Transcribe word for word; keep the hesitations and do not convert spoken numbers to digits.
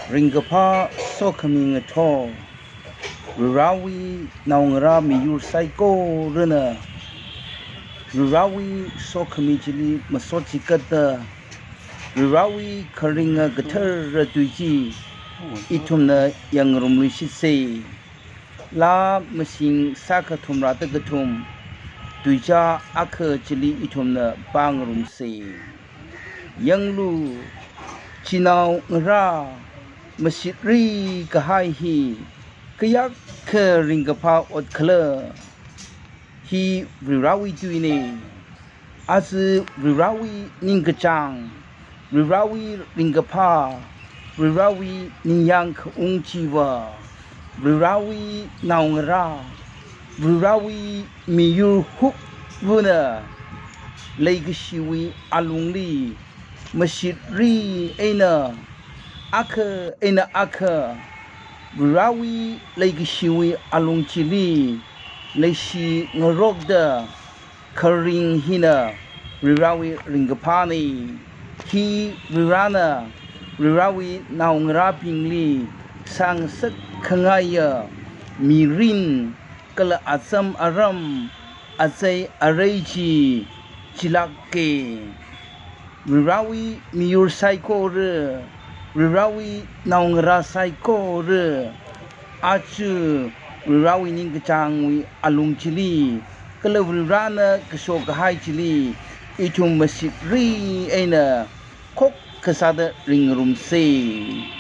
Ringkaphā sokhami ngathor, Varivarāwui naongara miyur saikorana Varivarāwui sokhami chili masot chikatda, Varivarāwui kharinga kathara tui chi ithumna yangngarumluishitsa. Laa mashing sākha thumrāda kathum, tuizā akha chili ithumna pāngarumsa. Yanglu, chinaongarā mashitri kahai hi kayākha ringkaphā ot khala. Hi Varivarāwui tuina. Aja Varivarāwui ningkachāng, Varivarāwui ringkaphā, Varivarāwui ningyāng khaung chiva, Varivarāwui naongarā, Varivarāwui miyur hupvana leikashiwui alungli mashitri eina akha eina akha Varivarāwui leikashiwui alung chili leishi ngarokda, kharing hina Varivarāwui ringkaphāna. Hi Varivarāna Varivarāwui naongarābingli sāngasak khangaiya mirin kala acham aram, achei arei chi chilāka. Varivarāwui miyur saikora, Varivarāwui naongarā saikora, aja Varivarāwui ningkachāngwui alung chili kala Varivarāna kaso kahai chili ithum mashitri eina khokkha sāda ringngarumsa.